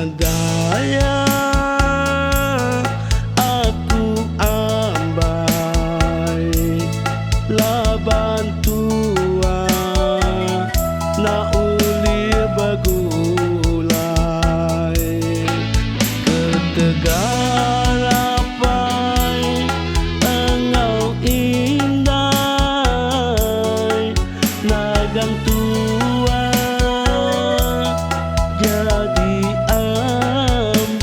Nadai aku ambai laban tua na ulih begulai ketegal apai enggau indai nagang tua jadi ambai.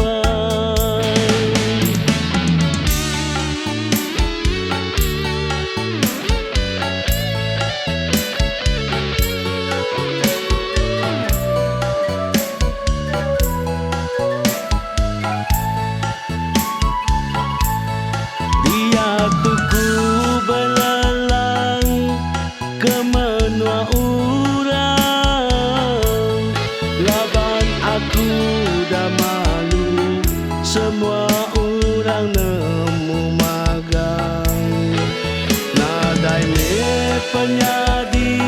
Diatu ku belelang ke menua urang laban aku udah malu semua urang nemu magang. Nadai meh penyadi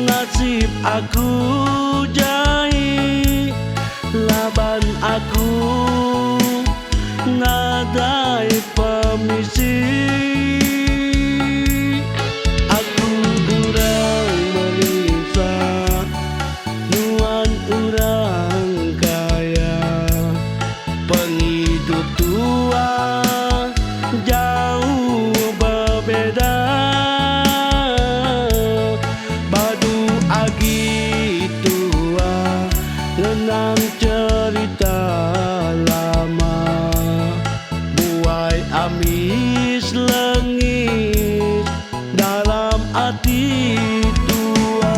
nasib aku jai laban aku nadai pemisi. Aku urang merinsa nuan urang kaya pengidup tua jauh bebeda. Badu agi tua ngenang cherita lama buai amis lengis dalam ati tua.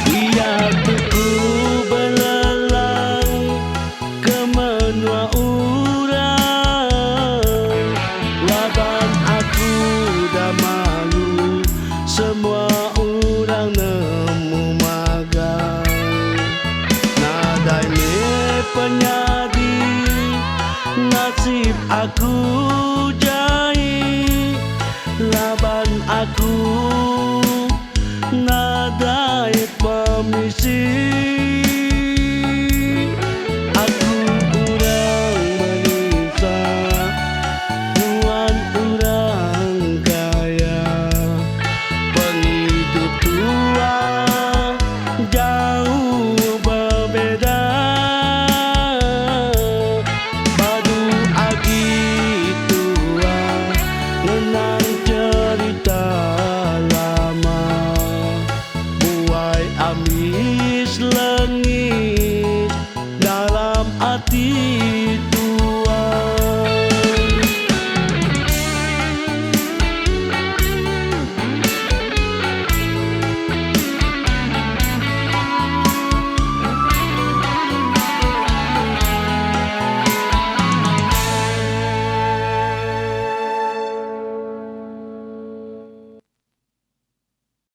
Diatu ku belelang ke menua urang laban aku udah malu semua urang nemu magang. Nadai meh penyadi nasib aku jai laban aku nadai pemisi.